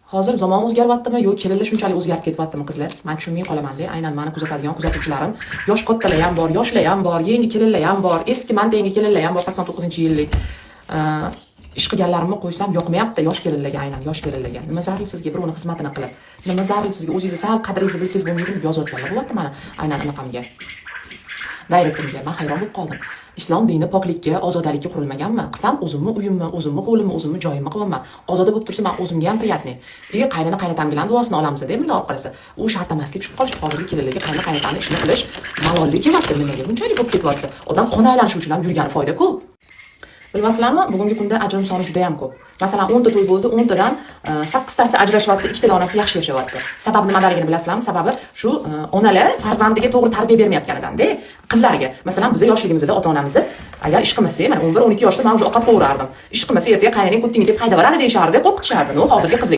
Hozir zamon o'zgaryaptimi yo kelinlar shunchalik o'zgarib ketyaptimi, qizlar? Man tushunmay qolamanda. Aynan mani kuzatadigan kuzatuvchilarim yosh kattalar ham bor, yoshlar ham bor, yangi kelinlar ham bor, eski manda yangi kelinlar ham bor, 89-yillik. Ish qilganlarimni qo'ysam, yoqmayapti yosh kelinlarga, aynan yosh kelinlarga. "Nima zarur sizga birovni xizmatini qilib? Nima zarur sizga? O'zingizni sal qadringizni bilsangiz bo'lmaydimi?" deb yozayotganlar bo'lyapti mani aynan anaqamga, direktorimga. Man hayron bo'lib qoldim. Islom dini poklikka, ozodalikka qurilmaganmi? Qilsam, o'zimni uyimni, o'zimni hovlimni, o'zimni joyimni qilyapman. Ozoda bo'lib tursa, man o'zimga ham приятный. И qaynona qaynotam bilan duosini olamiz deb bundoq olib qarasa, u shart emasga tushib qolish. Hozirgi kelinlarga qaynona qaynotani ishini qilish malollik kelyapti. Nimaga bunchalik bo'lib ketyapti? Odam qon aylanishi uchun ham yurgani foyda ku. Bilmasizlarmi, bugungi kunda ajrim soni juda ham ko'p. Masalan, 10 ta to'y bo'ldi, 10 tadan sakkiztasi ajrashyapti, ikkita donasi yaxshi yashayapti. Sababi nimadaligini bilasizlarmi? Sababi shu onalar farzandiga to'g'ri tarbiya bermayotganidan-da, qizlariga. Masalan, biz yoshligimizda ota onamiz agar ish qilmasak, mana 11, 12 yoshda man уже ovqat qovurardim. "Ish qilmasa, ertaga qaynaning ko'ttingga deb haydab yuboradi", deyishardi, qo'rqitishardi. Но, hozirgi qizlar